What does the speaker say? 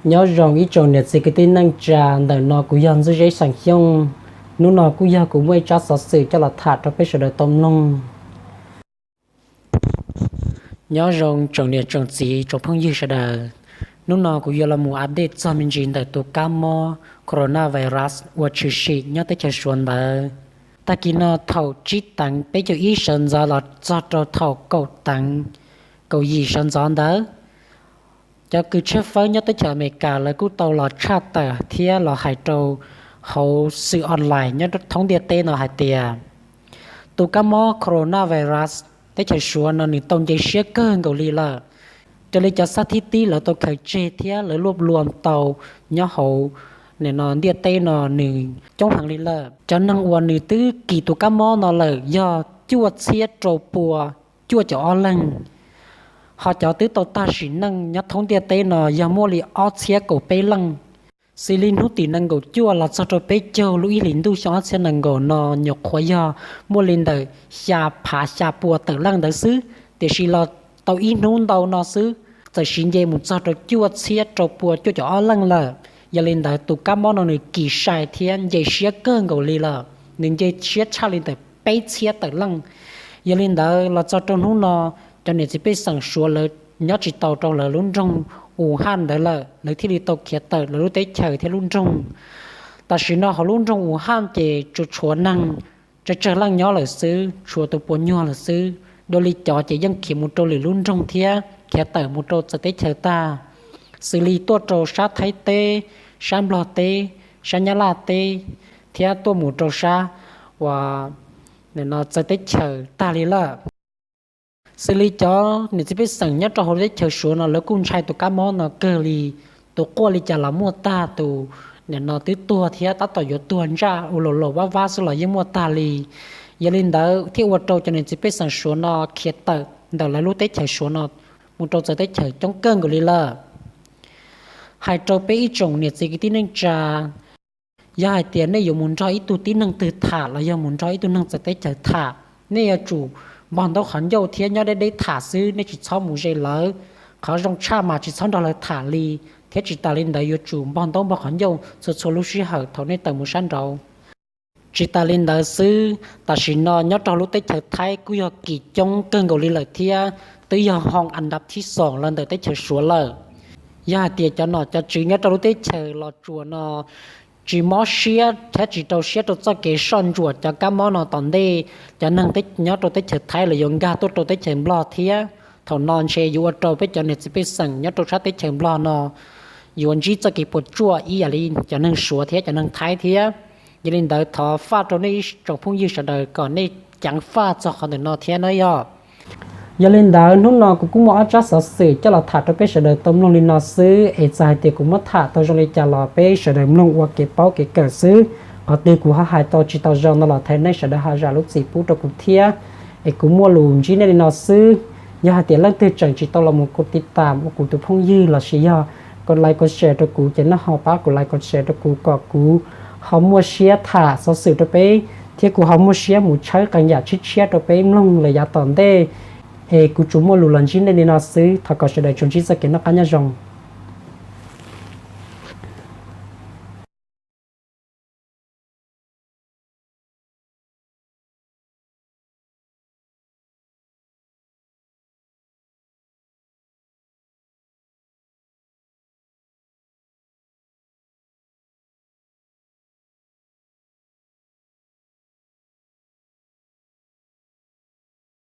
Nyob zoo ib tsoom niam txiv kwv tij neej tsa, ntawm no kuv yog Ntxwj Zeb xeem Xyooj. Hnub no kuj yog kuv muaj ib tsab xov xwm coj los tham rau peb sawv daws tau mloog. Nyob zoo tsoom niam tsoom txiv tsoom phooj ywg sawv daws, hnub no kuv yuav los mus update txog me ntsis ntawm tus kab mob coronavirus uas tshwm sim nyob teb chaws Suav ntawd. Tag kis no thaum tsib teev peb caug ib sawv ntxov los txog rau thaum kaum teev kaum yim sawv ntxov ntawd, cov kws tshawb fawb nyob teb chaws Amelikas lawv kuj tau los tshaj tawm thiab los hais rau hauv xwm online nyob thoob ntiaj teb no hais tias tus kab mob coronavirus teb chaws Suav no nws tau nce siab kawg nkaus li lawm. Raws li cov xab thib tib lawv tau khaws tseg thiab lawv luaj luam tau nyob hauv ntiaj teb no nws coob heev li lawm. Cov neeg uas nws twb kis tus kab mob no lawm yog cuaj txhiab rau pua cuaj caum ob leeg, ho cov twb tau tag sim neej nyob thoob ntiaj teb no yog muaj li ob txhiab kaum peb leej. Xws li hnub tim nees nkaum cuaj los txog rau peb caug lub ib hlis ntuj xyoo ob txhiab nees nkaum no nyuam qhuav yog muaj li ntawm xya phav xya pua tawm leej ntawd xwb, tiam sis los tau ib hnub ntau no xwb txawm siv nce mus txog rau cuaj txhiab rau pua cuaj caum ob leej lawm. Yog li ntawd tus kab mob no nws kis sai thiab nce siab kawg nkaus li lawm, nws nce siab tshaj li ntawm peb txhiab tawm leej. Yog li ntawd los txog rau hnub no, cov niam txiv pej xeem Suav lawv nyob tsis tau rau lawv lub nroog Wuhan ntawd lawm, lawv thiaj li tau khiav tawm lawv lub teb chaws thiab lub nroog. Tam sim no hauv lub nroog Wuhan ces tsuas tshuav neeg tsawg tsawg leej nyob lawm xwb, tshuav tus puas nyuag lawm xwb. Dua li cov ces yeej khiav mus rau lwm lub nroog thiab khiav tawm mus rau txawv teb chaws tag, xws li tuaj rau sab Thaib teb, sab Nplog teb, sab Nyab Laj teb, thiab tuaj mus rau sab uas txawv teb chaws tag li lawm. Xws li cov niam txiv pej xeem nyob rau hauv teb chaws Suav no lawv kuj ntshai tus kab mob no kawg li. Tus quaj li cas los muaj tag, tus nim no twb tuag thiab tab tom yuav tuag ntsaj ua laus laus vab vab xwb los yeej muaj tag li. Yog li ntawd thiaj ua rau cov niam txiv pej xeem Suav no khiav tawm ntawm lawv lub teb chaws Suav no mus rau txawv teb chaws coob kawg nkaus li lawm. Hais rau peb ib tsoom niam txiv kwv tij neej tsa, yog hais tias nej yuav mus nrog ib tug tib neeg twg tham los yog mus nrog ib tug neeg txawv teb chaws tham, nej yuav tsum npog ntaub qhov ncauj thiab nyob deb deb tham xwb, nej tsis txhob mus ze lawv. Qhov zoo tshaj mas tsis txhob nrog lawv tham li, thiab tsis tas li ntawd yuav tsum npog ntaub npog qhov ncauj txhua txhua lub sij hawm thaum nej tawm mus sab nraud. Tsis tas li ntawd xwb, tam sim no nyob rau lub teb chaws Thaib kuj yog kis coob kawg nkaus li lawm thiab twb yog hoo an dab thib xoom los ntawm teb chaws Suav lawm. Yog hais tias cov nom cov tswv nyob rau lub teb chaws Los Tsuas no tsis mob siab thiab tsis rau siab rau txoj kev soj ntsuam cov kab mob no tom ntej, cov neeg nyob rau teb chaws Thaib los yuav nkag tuaj rau teb chaws Nplog thiab. Thaum no ntshe yuav ua rau peb cov niam txiv pej xeem nyob rau sab teb chaws Nplog no yuav ntsib txoj kev puas tsuaj ib yam li cov neeg Suav thiab cov neeg Thaib thiab. Yog li ntawd thov faj rau nej ib tsoom phooj ywg sawv daws kom nej ceev faj txog qhov ntawm no thiab na yog. Yog li ntawd hnub no kuv kuj muaj ob tsab xov xwm coj los tham rau peb sawv daws tau mloog li no xwb, es txawm hais tias kuv muab tham tau zoo li cas los peb sawv daws mloog ua kev paub kev kawm xwb. Qhov twg kuv ho hais tau tsis tau zoo no los thov nej sawv daws ho zam lub txim pub rau kuv thiab. Es kuv muaj lus ntsib nej li no xwb. Yog hais tias leej twg tseem tsis tau los mus kov tiv tam ua kuv tus phooj ywg los sis yog kov like kov share rau kuv ces nej ho pab kov like kov share rau kuv kom kuv ho muaj siab tham xov xwm rau peb, thiab kuv ho muaj siab mus tshawb qee yam tshiab tshiab rau peb mloog lawm yav tom ntej. Es kuv tsuas muaj lus los ntsib nej li no xwb, thov kom sawv daws tsuas ntsib txoj kev noj qab nyob zoo.